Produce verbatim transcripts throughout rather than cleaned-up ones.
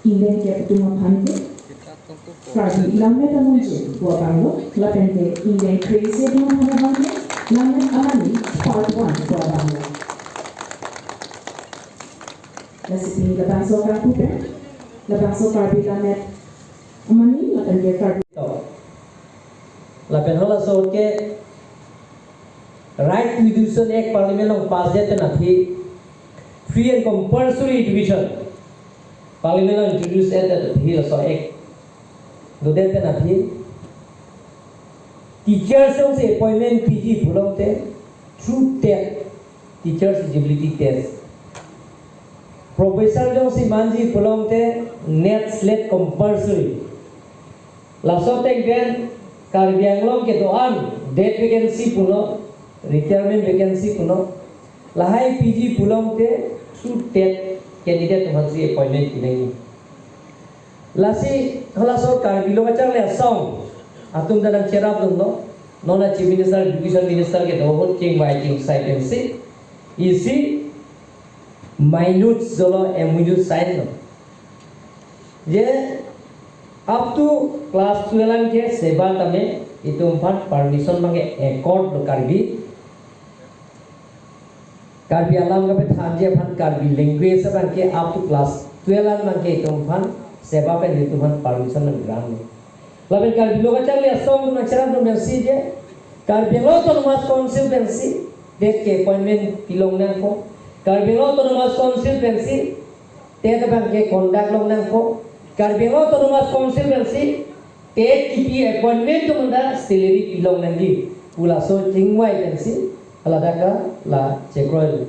Ingdeng kep atum aphan ke Karbi Lammet Amonjir pu abanglo, lapen ke ingdeng kre-isi atum aphan abang ke Lammet Amani Part One pu abanglo. Lasi pini labangso kangpu pen, labangso Karbi Lammet Amani lapen ke Karbi. Lapen halaso ke Right to Education Act Parliament along pass det pen aphi, free and compulsory education Parliament along introduce det pen aphi, laso Act dodet pen aphi, teachers jongsi appointment piji pulote through TET, Teachers Eligibility Test. Professor jongsi manji pulote NET SLET compulsory. Laso ateng pen Karbi Anglong kedo-an, dead vacancy punon, retirement vacancy punon, lahai piji pulote through TET candidate atum aphansi appointment pinangji. Lasi halaso Karbi Lo Kacharli Asong atum ta nangcherapdunlo, non a Chief Minister, Education Minister kedo ahut chingvai chingsai pensi isi minutes dolo, MoU sign lo. Je up to class twelve an ke SEBA tame itum aphan permission abang ke accord lo, Karbi, Karbi alam kapethanji aphan, Karbi language abang ke up to class twelve an abang ke itum aphan SEBA pen itum aphan permission nang grant lo. Lapen Karbi Lo Kacharli Asong atum nangcherapdun pensi je Karbi Anglong Autonomous Council pensi TET ke appointment pilong nangpo. Karbi Anglong Autonomous Council pensi TET abang ke conduct long nangpo. Karbi Anglong Autonomous Council pensi TET kipi appointment atum anta salary pilong nangji pu laso chingvai pensi haladak la chekroi.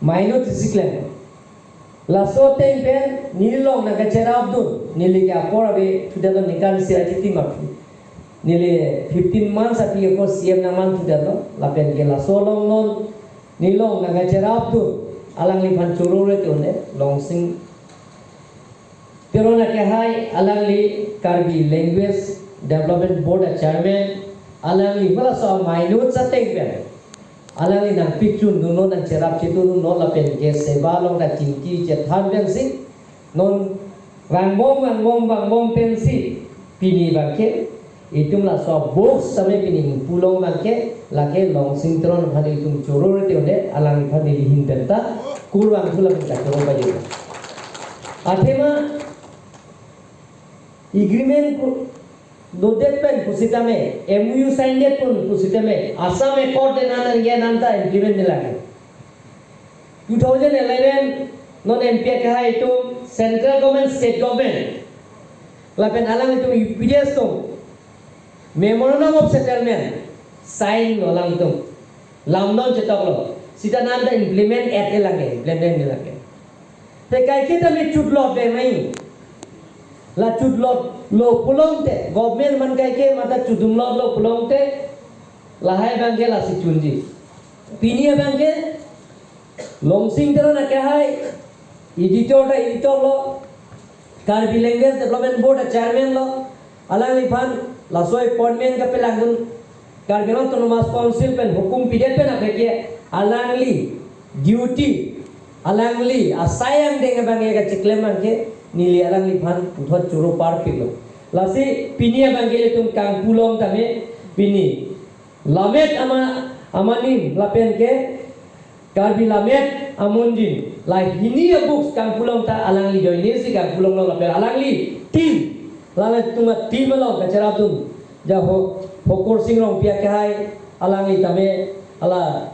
Minute isi klem. Laso ateng pen nelilong nangkacherapdun, neli ke apor ave thudetlo, ningkan isi ra chitim aphi. Neli fifteen months aphi ako CEM nangmanthudetlo, lapen ke laso along non nelilong nangkacherapdun, alangliphan choro rete un-e, Longsing Teron akehai, alangli Karbi Language Development Board a chairman, alangli halaso a minute ateng pen alangli nangpichundunlo, nangcherap chedundunlo, lapen ke SEBA along ta chingki chethan pensi non vangbom vangbom vangbom pensi pini abang ke itum laso a-book same pini pulo abang ke lake Longsing Teron aphan itum choro rete un-e, alangliphan neli ahin pen ta kurvangthu lapen ta choro paji. Athema agreement pu dodet pen pusitame, MoU sign det pen pusitame, Assam Accord de nan nanggen anta implement nangji lake. Two thousand eleven non MP akehai atum, Central Government, State Government, lapen alanglitum UPDS atum Memorandum of Settlement sign lo, alangtum lamdon chetoklo. Sita nanta implement et-e lake, implement nangji lake. Te kaike tame chutlot be mai. La chutlotlo pulote, government aman kaike mata chudumlotlo pulote, lahai abang ke lasi chunji. Pini abang ke Longsing Teron akehai, editor ta editor lo, Karbi Language Development Board a chairman lo, alangliphan laso appointment kapelangdun, Karbi Anglong Autonomous Council pen hukum pidet pen aphi ke alangli duty, alangli asai angdeng abang ke kachiklem abang ke neli alangliphan puthot choro parpiklo. Lasi pini abang ke ilitum kangpulong tame pini Lammet Ama-, Amani lapen ke Karbi Lammet Amonjir, la hini a-books kangpulong ta alangli ajoinesi kangpulonglo lapen alangli team, alangtum a-team along kacherapdun, ja Ho-, Hokorsing Rongpi akehai, alangli tame hala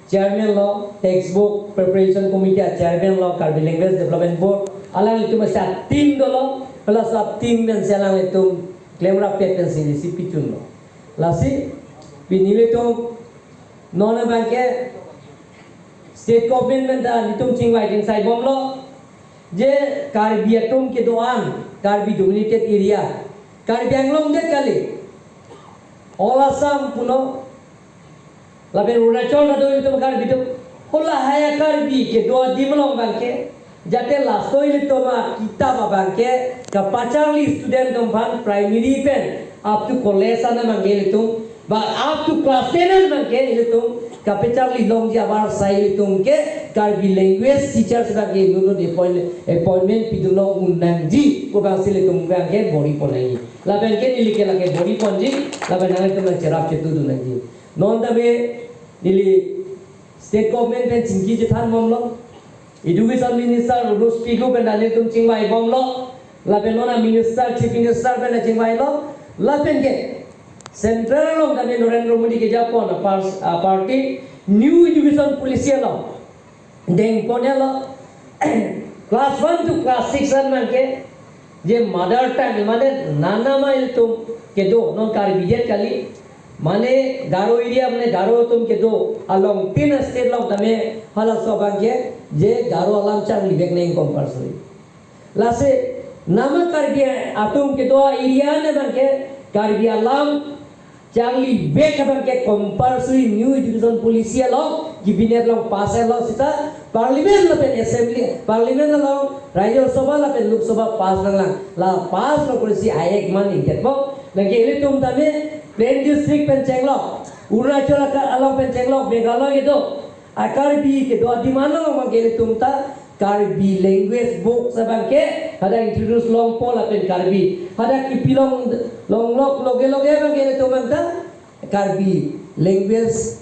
chairman lo, textbook preparation committee a chairman lo, Karbi Language Development Board, alanglitum asa team dolo, halaso a-team pensi alanglitum klemrap pet pensi isi pichunlo. Lasi pini ilitum non abang ke state government pen ta nelitum chingvai chingsai bomlo, je Karbi atum kedo-an, Karbi dominated area, Karbi Anglong det kali, all Assam punon, lapen Arunachal ta do ilitum Karbi atum, halahai a-Karbi kedo adim along abang ke, jate laso ilitum akitap abang ke kapacharli student atum aphan primary pen up to college an abang ke ilitum, ba up to class ten an abang ke ilitum kapacharli longji abar sai ilitum ke Karbi language teachers abang ke inut inut appoint-, appointment pidun long un nangji pu abang si ilitum abang ke bor-i pon nangji. Lapen ke neli ke lake bor-i ponji, lapen nanglitum nangcherap chetudun nangji. Non tame neli state government pen chingki chethan bomlo. Education Minister Rose Pegu pen nanglitum chingvai bomlo. Lapen non a minister, chief minister pen chingvailo. Lapen ke central along tame Narendra Modi kejapon a pars-, a party new education policy along dengpon-elo. Class one to class six an abang ke je mother tongue, mane nanama ilitum kedo, non Karbi det kali, mane Garo area, mane Garo atum kedo along tin state along tame halaso abang ke je Garo alam charlivek nang compulsory. Lasi nama Karbi atum kedo area ne abang ke Karbi alam charlivek abang ke compulsory new education policy along cabinet along pass-lo seta parliament lapen assembly, parliament along Rajya Sabha lapen Lok Sabha pass nanglang. La pass lo kursi ayek man ingketpo. Nangke ilitum tame plain district pen chenglok, Arunachal aka along pen chenglok, Meghalaya kedo a Karbi kedo a demand along abang ke ilitum ta Karbi language books abang ke hadak introduce longpo lapen Karbi hadak kipi long, longlok loge loge abang ke ilitum abang ta Karbi language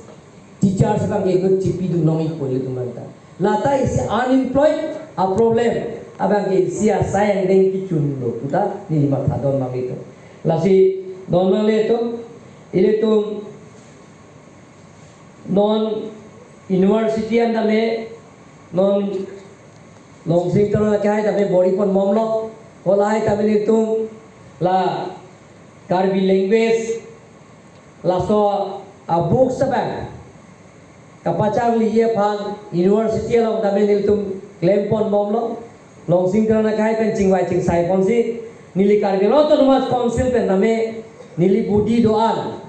teachers abang ke inut chipidun long-ikpo ilitum abang ta. Lata isi unemployed a problem abang ke isi asai angdeng kechunlo pu ta neli mathadun abang ilitum. Lasi non abang ilitum, ilitum non university an tame non Longsing Teron akehai tame bor-i pon bomlo. Halahai tame nelitum la Karbi language laso a books abang kapacharliji aphan university along tame nelitum klem pon bomlo. Longsing Teron akehai pen chingvai chingsai ponsi neli Karbi Anglong Autonomous Council pen tame neli body do-an,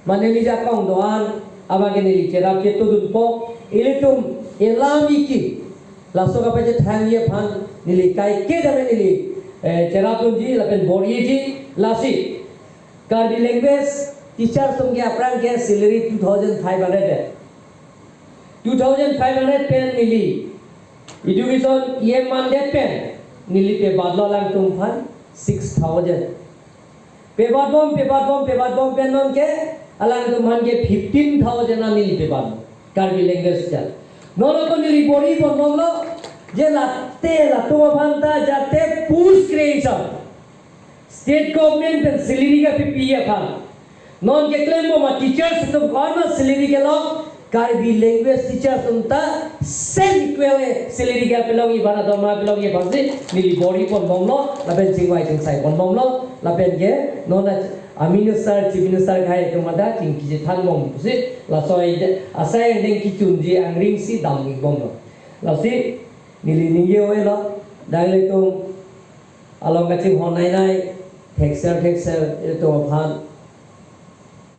mane neli jakong do-an abang ke neli cherap chetudunpo. Ilitum elam iki laso kapachethangji aphan neli kaike tame neli, eh, cherapdunji lapen bor-iji. Lasi Karbi language teachers atum ke aphrang ke salary two thousand five hundred pen, two thousand five hundred pen neli education E M mandet pen neli pebatlo alangtum aphan six thousand. Pebat bom, pebat bom, pebat bom pen non ke alangtum aphan ke fifteen thousand an neli pebat, Karbi language teacher. Non ako neli bor-i pon bomlo je late latum aphan ta jate post creation state government pen salary kapipiji aphan. Non keklem bom a teachers atum ko-an ma salary kelong, Karbi language teachers atum ta same equal salary kapelongji aphan, adorma pelongji aphansi neli bor-i pon bomlo lapen chingvai chingsai pon bomlo. Lapen ke non a, a minister, chief minister akehai atum ta chingki chethan bomsi laso asai angdeng kechunji angring si dam-ik bomlo. Lasi neli ningje oi-lo, dak ilitum along kachinghon nai nai, thekser thekser ilitum aphan